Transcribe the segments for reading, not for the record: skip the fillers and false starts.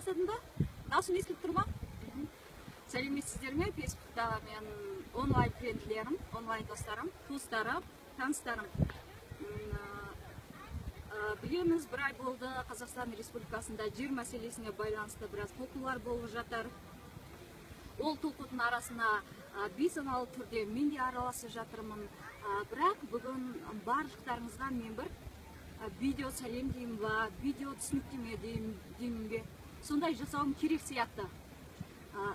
Бастадым ба? Дауысым естіліп тұр ма? Сәлеметсіздер ме, Фейсбуктағы мен онлайн френдлерім, онлайн достарым, туыстарым, таныстарым. Білеміз, бір ай болды, Қазақстан Республикасында жер мәселесіне байланысты біраз толқулар болып жатыр. Ол толқудың арасына бейсаналы түрде мен де араласып жатырмын. Бірақ бүгін барлықтарыңызға мен бір видео сәлем деймін ба, видео түсініктеме деймін бе, сондай жасауым керек сияқты.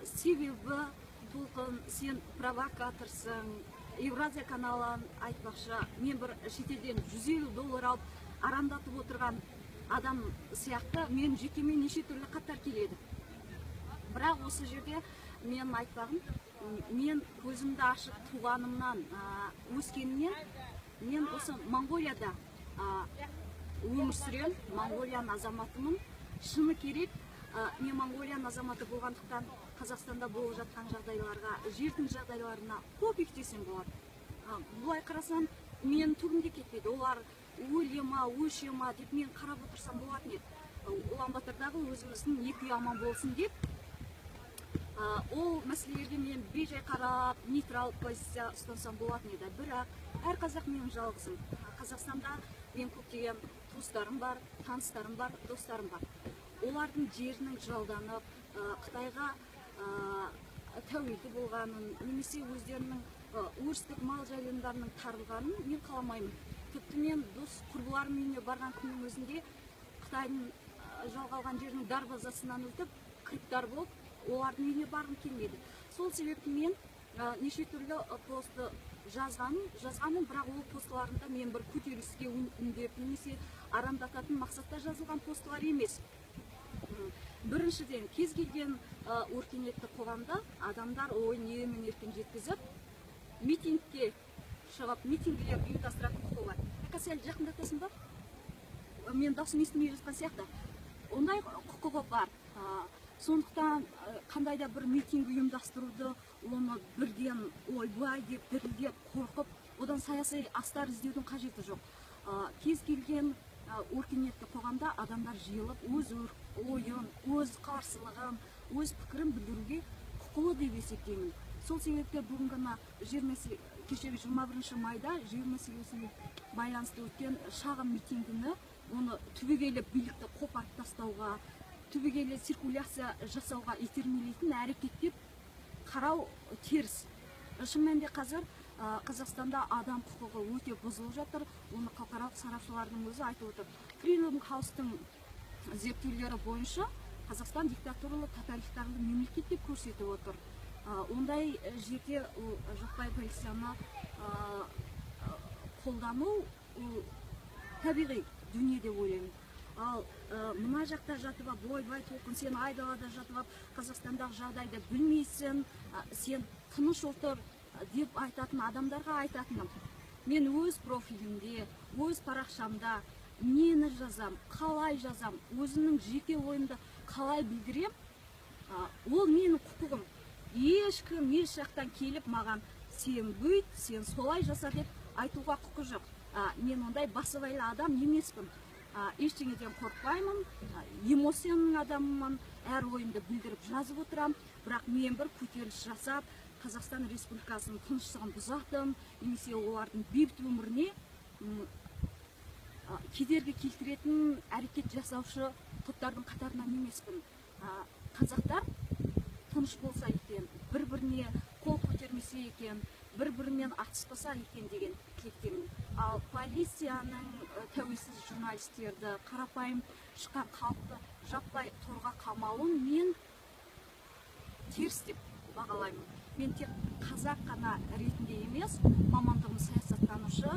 Себебі Толқын, сен провокаторсың, Евразия каналын айтпақшы, мен бір шетелден 150 доллар алып арандатып отырған адам сияқты мен жекеме неше түрлі хаттар келеді. Бірақ осы жерде мен айтпағым, мен көзімді ашып туғанымнан, өскенімнен мен осы Моңғолияда өмір сүремін, Моңғолияның азаматымын. Шыны керек, мен Моңғолияның азаматы болғандықтан Қазақстанда болып жатқан жағдайларға, жердің жағдайларына пофиг десем болады. Былай қарасам, мен түгім де кетпейді. Олар өле ма, өше ма деп мен қарап отырсам болатын еді. Улан-Батордағы өзіміздің екі үй аман болсын деп, ол мәселелерге мен бейжай қарап, нейтрал позиция ұстансам болатын еді. Бірақ әр қазақ менің жалғызым. Қазақстанда мен көптеген туыстарым бар, таныстарым бар, достарым бар. Олардың жерінің жалданып, Қытайға тәуелді болғанын, немесе өздерінің өрістік мал жайылымдарының тарылғанын мен қаламаймын. Тіпті мен дос құрбыларым үйіне барған күннің өзінде Қытайдың жалға алған жерінің дарбазасынан өтіп, кіріптар болып, олардың үйіне барғым келмеді. Сол себепті мен неше түрлі посты жазғанмын, бірақ ол постларымда мен бір көтеріліске үндеп, немесе арандататын мақсатта жазылған постлар емес. Біріншіден, кез келген өркениетті қоғамда адамдар ойын емін еркін жеткізіп, митингке шығып, митингілер ұйымдастыратын құқығы бар. Ака, сәл жақындатасың ба? Мен даусым естімей жатқан сияқты. Ондай құқығы бар. Сондықтан қандай да бір митинг ұйымдастыруды, оны бірден ойбай деп дірілдеп, қорқып, одан саяси астар іздеудің қажеті жоқ. Кез келген өркениетті қоғамда адамдар жиылып, өз ойын, өз қарсылығын, өз пікірін білдіруге құқылы деп есептеймін. Сол себепті бүгінгі мына жер мәселе, кешегі 21 майда жер мәселесіне байланысты өткен шағын митингіні, оны түбегейлі билікті қопарып тастауға, түбегейлі циркуляция жасауға итермелейтін әрекет деп қарау теріс. Шын мәнінде қазір Қазақстанда адам құқығы өте бұзылып жатыр. Оны халықаралық сарапшылардың өзі айтып отыр. Freedom House-тың зерттеулері бойынша Қазақстан диктатуралы тоталитарлы мемлекет деп көрсетіп отыр. Ондай жерде ол жаппай полицияны қолдану ол табиғи дүние деп ойлаймын. Ал мына жақта жатып алып, ойбай Толқын, сен айдалада жатып алып, Қазақстандағы жағдайды білмейсің, сен тыныш отыр деп айтатын адамдарға айтатыным, мен өз профилімде, өз парақшамда нені жазам, қалай жазам, өзімнің жеке ойымды қалай білдірем, ол менің құқығым. Ешкім еш жақтан келіп маған сен бүйт, сен солай жаса деп айтуға құқы жоқ. Мен ондай басыбайлы адам емеспін. Ештеңеден қорықпаймын, эмоцияның адамымын, әр ойымды білдіріп жазып отырам. Бірақ мен бір көтеріліс жасап, Қазақстан Республикасының тыныштығын бұзатын, немесе олардың бейбіт өміріне кедергі келтіретін әрекет жасаушы топтардың қатарынан емеспін. Қазақтар тыныш болса екен, бір-біріне қол көтермесе екен, бір-бірімен атыспаса екен деген тілектемін. Ал полицияның тәуелсіз журналистерді, қарапайым шыққан халықты жаппай торға қамауын мен теріс деп бағалаймын. Мен тек қазақ қана ретінде емес, мамандығым саясаттанушы,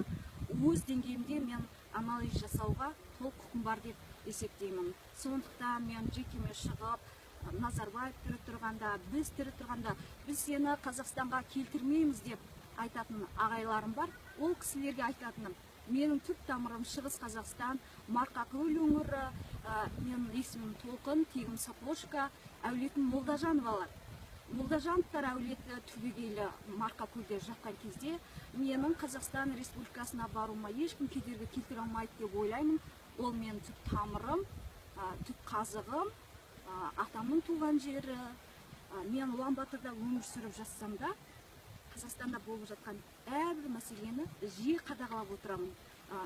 өз деңгейімде мен анализ жасауға толық құқым бар деп есептеймін. Сондықтан мен жекеме шығып, Назарбаев тірі тұрғанда, біз тірі тұрғанда, біз сені Қазақстанға келтірмейміз деп айтатын ағайларым бар. Ол кісілерге айтатыным, менің түп тамырым Шығыс Қазақстан, Марқакөл өңірі, менің есімім Толқын, тегім Сапошка, әулетім Молдажановалар. Молдажановтар әулеті түбегейлі Марқакөлде жатқан кезде менің Қазақстан Республикасына баруыма ешкім кедергі келтіре алмайды деп ойлаймын. Ол менің түп тамырым, түп қазығым. Атамның туған жері. Мен Улан-Баторда өмір сүріп жатсам да, Қазақстанда болып жатқан әрбір мәселені жиі қадағалап отырамын.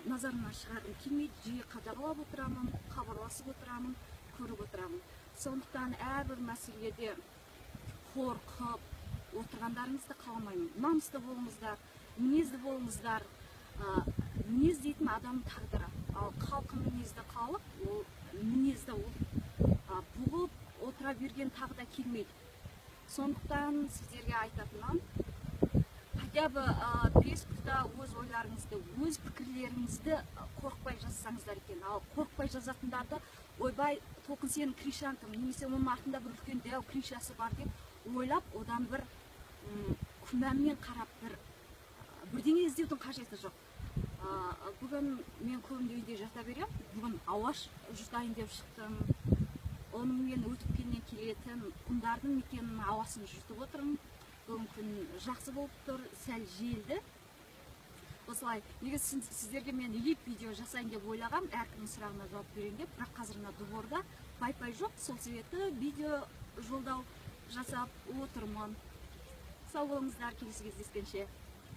Назарымнан шығарғым келмейді, жиі қадағалап отырамын, хабарласып отырамын, көріп отырамын. Сондықтан әрбір мәселеде қорқып отырғандарыңызды қаламаймын. Намысты болыңыздар, мінезді болыңыздар. Мінез дейтін адам тағдыры. Ал халқы мінезді халық, ол мінезді ол бұғып отыра берген тағы да келмейді. Сондықтан сіздерге айтатыным, хотя бы Фейсбукта өз ойларыңызды, өз пікірлеріңізді қорықпай жазсаңыздар екен. Ал қорықпай жазатындарды ойбай, Толқын сенің крышаң кім, немесе оның артында бір үлкен дәу крышасы бар деп ойлап, одан бір күмәнмен қарап бірдеңе іздеудің қажеті жоқ. Бүгін мен көбінде үйде жата беремін. Бүгін ауа жұтайын деп шықтым. Оның мен өтіп келетін құмдардың мекенінің ауасын жұтып отырмын. Бүгін күн жақсы болып тұр, сәл желді. Осылай, негізі сіздерге мен лип видео жасайын деп ойлағам, әркімнің сұрағына жауап берейін деп, бірақ қазір мына дворда Wi-Fi жоқ, сол себепті видео жолдау жасап отырмын. Сау болыңыздар, келесі кездескенше.